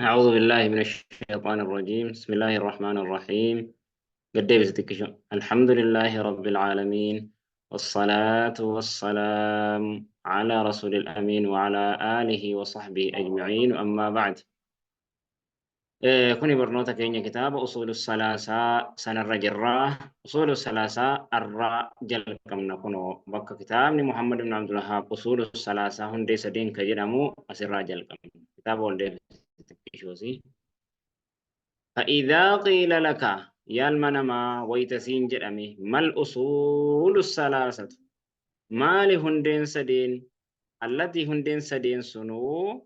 أعوذ بالله من الشيطان الرجيم. بسم الله الرحمن الرحيم. قد الحمد لله رب العالمين، والصلاة والسلام على رسول الأمين وعلى آله وصحبه أجمعين، أما بعد. Kuni barnoota keenya kitaaba Usuulu Salaasaa sanarra jirraa. Usuulu Salaasaa arraa jalqabna. Kunoo bakka kitaabni Muhammad ibn Abdul Wahhaab Usuulu Salaasaa hundee sadeen ka jedhamu asirraa jalqabna. Kitaaba ol deebisee. فإذا قيل لك يا المنما ويتسين جدمي ما الأصول الثلاثة، maali hundeen sadeen، التي hundeen sadeen sunuu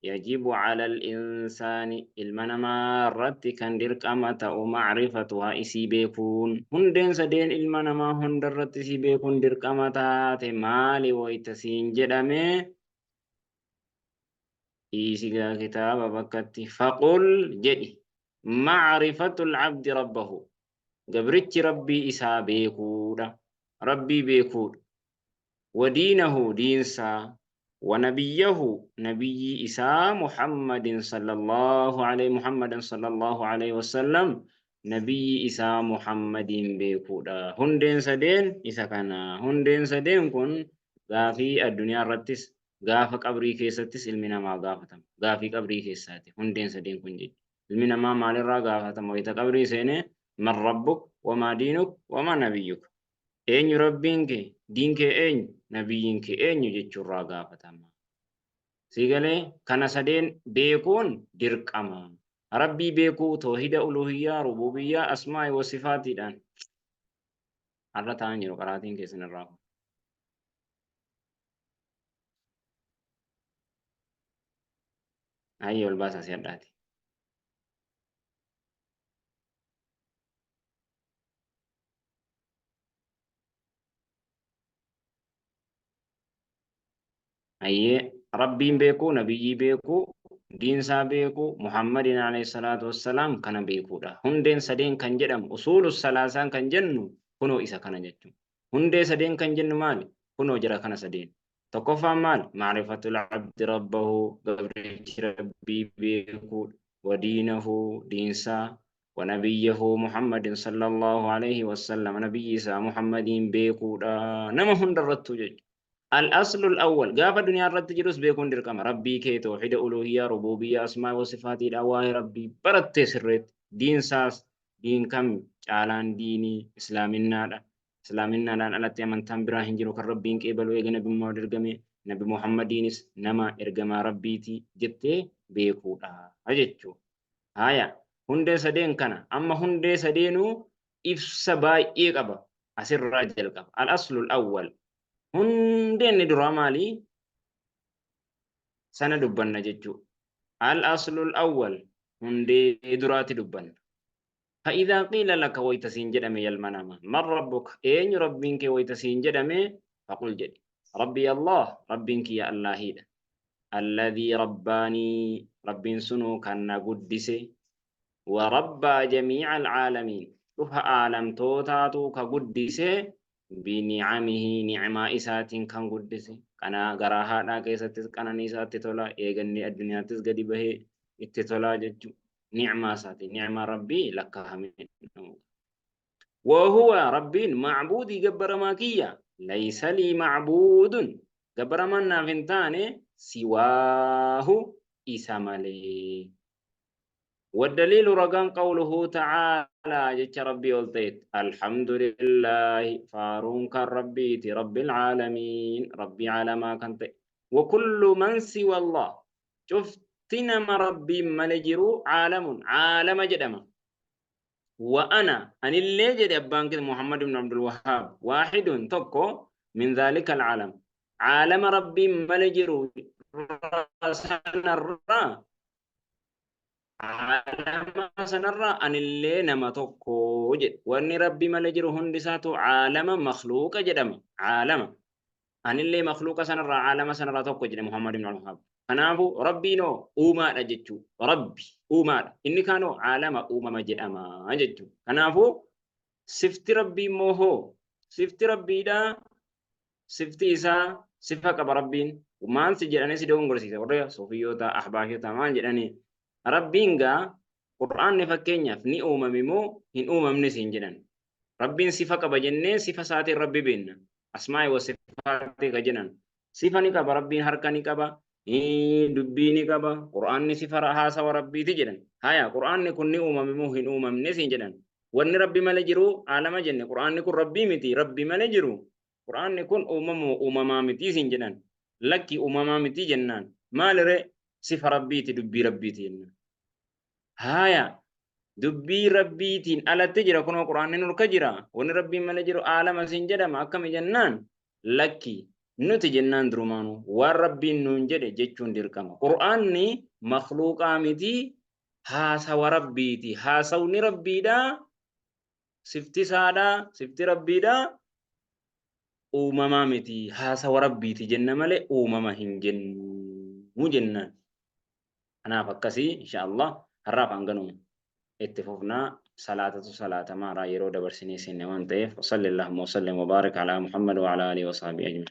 يجب على الإنسان ilma namaa irratti kan dirqama ta'u معرفتها isii beekuun. Hundeen sadeen ilma namaa hunda irratti isii beekuun dirqama taate maali waytasiin jedhame, dhiisigaa kitaaba bakkatti. فقل jedhi، معرفة العبد ربه gabrichi Rabbii isaa beekuudha, Rabbii beekuudha، ودينه diinsaa، ونبيه نبي إسا محمد صلى الله عليه محمد صلى الله عليه وسلم نبي إسا محمد beekuudha. Hundeen sadeen isa kana. Hundeen sadeen kun gaafii addunyaa irrattis, gaafa qabrii keessattis ilmi namaa gaafatama. Gaafii qabrii keessaati hundeen sadeen kun jedhi. Ilmi namaa maalirraa gaafatama wayita qabrii seene? من ربك وما دينك وما نبيك. Eenyu Rabbiin kee? Diin kee eenyu? Nabiyyiin kee eenyu jechuurraa gaafatama. Siigalee kana sadeen beekuun dirqama. Rabbii beekuu, toohida uluhiyyaa, rububiyyaa, asmaa'i wa sifaatiidhaan. Har'a ta'an jiru qaraatiin keessan irraa kun. Hayyee, ol baasaa si hadhaati. Hayyee, Rabbiin beekuu, nabiyyii beekuu, diinsaa beekuu, Muhammadin alayhi salaatu wassalaam kana beekuudha. Hundeen sadeen kan jedhamu, usuulu salaasaan kan jennu kunoo isa kana jechuudha. Hundee sadeen kan jennu maali? Kunoo jira kana sadeen. Tokkoffaan maali? معرفة العبد ربه gabrichi Rabbii beekuudha. ودينه diinsaa، ونبيه محمد صلى الله عليه وسلم nabiyyi isaa Muhammadiin beekuudha. Nama hundarrattuu jechuudha. الأصل الأول gaafa duniyaa irratti jirus beekuun dirqama. Rabbii kee toohida uluhiyyaa, rububiyyaa, asmaa wa sifaatiidha waa'ee Rabbii barattee sirreetti. Diinsaas, diin kam caalaan? Diinii islaaminaadha. Islaaminaadhaan alatti amantaan biraa hin jiru kan Rabbiin qeebalu eega Nabi Muhammad ergame. Nabi Muhammadiinis nama ergamaa Rabbiiti jettee beekuudha jechuudha. Haya, hundee sadeen kana amma hundee sadeenuu ibsa baay'ee qaba. Asirraa jalqaba. الأصل الأول hundeen inni duraa maali? Sana dubbanna jechuudha. الأصل الأول hundee duraati dubbanna. فإذا قيل لك waytasiin jedhame yalma nama من ربك eenyu Rabbiin kee waytasiin jedhame، فقل jedhi، ربي الله Rabbiin kiyya Allahiidha. الذي رباني Rabbiin sunuu kan na guddise، وربى جميع العالمين dhufa aalamtootaatu ka guddise، بنعمه ni'maa isaatiin kan guddise. Kana garaa haadhaa keessattis qananii isaatti tola, eeganni addunyaattis gadi bahee itti tolaa jechuudha. Ni'maa isaatiin, ni'maa Rabbii lakkaa'amee. وهو Rabbiin معبودي gabbaramaa kiyya، ليس لي معبود gabbaramaan naaf hin taane سواه isa malee. والدليل رقم قوله تعالى jecha Rabbii ol ta'etti، الحمد لله faaruun kan Rabbiiti، رب العالمين Rabbii caalamaa kan ta'e. وكل من سوى الله cufti nama Rabbiin malee jiru عالم caalama jedhama. وأنا anillee jedhe abbaan kee Muhammad ibn Abdul Wahhab واحد tokko من ذلك العالم caalama Rabbiin malee jiru sanarraa, caalama sanarraa anillee nama tokko jedhe. Wanni Rabbi malee jiru hundi isaatu caalama makhluuqa jedhama. Caalama anillee makhluuqa sanarraa, caalama sanarraa tokko jedhe Muhammad ibn Abdul Wahhab. Kanaafuu Rabbiinoo uumaadha jechuu. Rabbi uumaadha, inni kaanoo caalama uumama jedhama jechuu. Kanaafuu sifti Rabbii immoo hoo? Sifti Rabbiidha, sifti isaa sifa qaba. Rabbiin maal si jedhanii si dogongorsiisa warra soofiyyoota, ahbaashota maal jedhanii? Rabbiin gaa Qur'aanni fakkeenyaaf ni uumame moo hin uumamne siin jedhan. Rabbiin sifa qaba jennee sifa isaatiin Rabbi beenna. Asmaa'i wa sifaati ka jedhan. Sifa ni qaba Rabbiin harka ni qaba, dubbii ni qaba, Qur'aanni sifa haasawa Rabbiiti jedhan. Haya Qur'aanni kun ni uumame moo hin uumamne siin jedhan. Wanni Rabbi malee jiru aalama jenne Qur'aanni kun Rabbii miti Rabbi malee jiru. Qur'aanni kun uumamoo uumamaa miti siin jedhan. Lakki uumamaa miti jennaan. Maaliree sifa Rabbiiti dubbii Rabbiiti jennaan. Haaya dubbii Rabbiitiin alatti jira kunoo Qur'aanni nurka jira. Wanni Rabbiin malee jiru aalama siin jedhama akkami jennaan lakki nuti jennaan durumaanuu waan Rabbiin nuun jedhe jechuun dirqama. Qur'aanni makhluuqaa miti haasawa Rabbiiti. Haasawni Rabbiidha sifti isaadha sifti Rabbiidha uumamaa miti haasawa Rabbiiti jenna malee uumama hin jennu jennaan. Kanaaf akkasii insha Allah har'aaf hanganuma itti fufnaa salaatatu salaatamaadha yeroo dabarsinee seenne waan ta'eef. Salli Allahumma wa sallim wa barik ala Muhammad wa ala alihi wa sahbihi ajma'in.